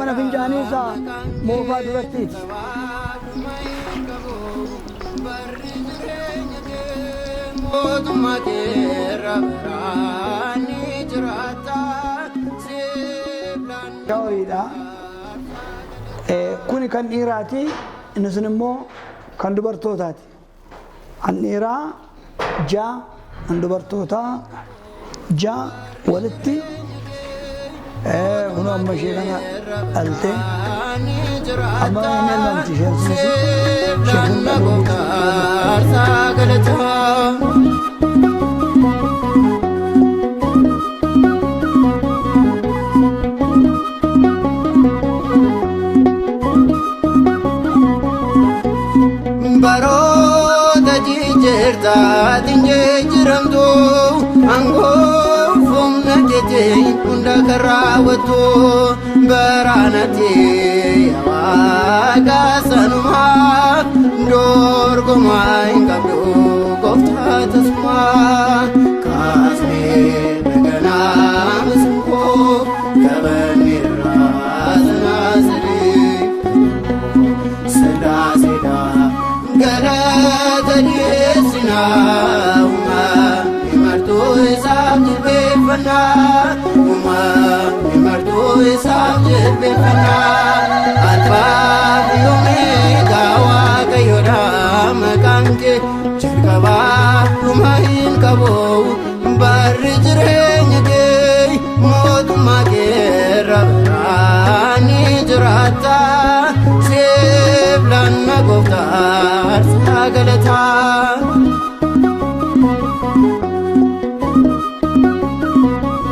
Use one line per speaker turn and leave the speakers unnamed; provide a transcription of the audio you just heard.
Mana fincaanii isa moofaa durattiiti.
Mootummaa keerra biraani jiraata siif
Shaaworiidha. Kuni kan dhiiraati, inni sun immoo kan dubartootaati. Kan dhiiraa 6, kan dubartootaa 6 walitti kun amma ishee kana dhalte amma inni elmamti isheen sunis isheen kun dhaluuf.
Baroota jijjiirtaatiin jijjiiramtu aangoo humna keetiin hunda kan raawwattu baraanatti waaqa sanumaa dorgomaa hin qabdu gooftaa tasumaa kaasnee daganaa misirkoo kabanirraa sanaasadii Sillaasee galata dhiyeessinaa uumamni martuu isaaf jilbeeffannaa uumamni martuu isaaf jilbeeffannaa alfaa fi omeegaa waaqayyoodha maqaan kee jalqabaa dhuma hin qabu barri jireenya kee mootummaa keerra biraani jiraata siif laanna gooftaa galataa.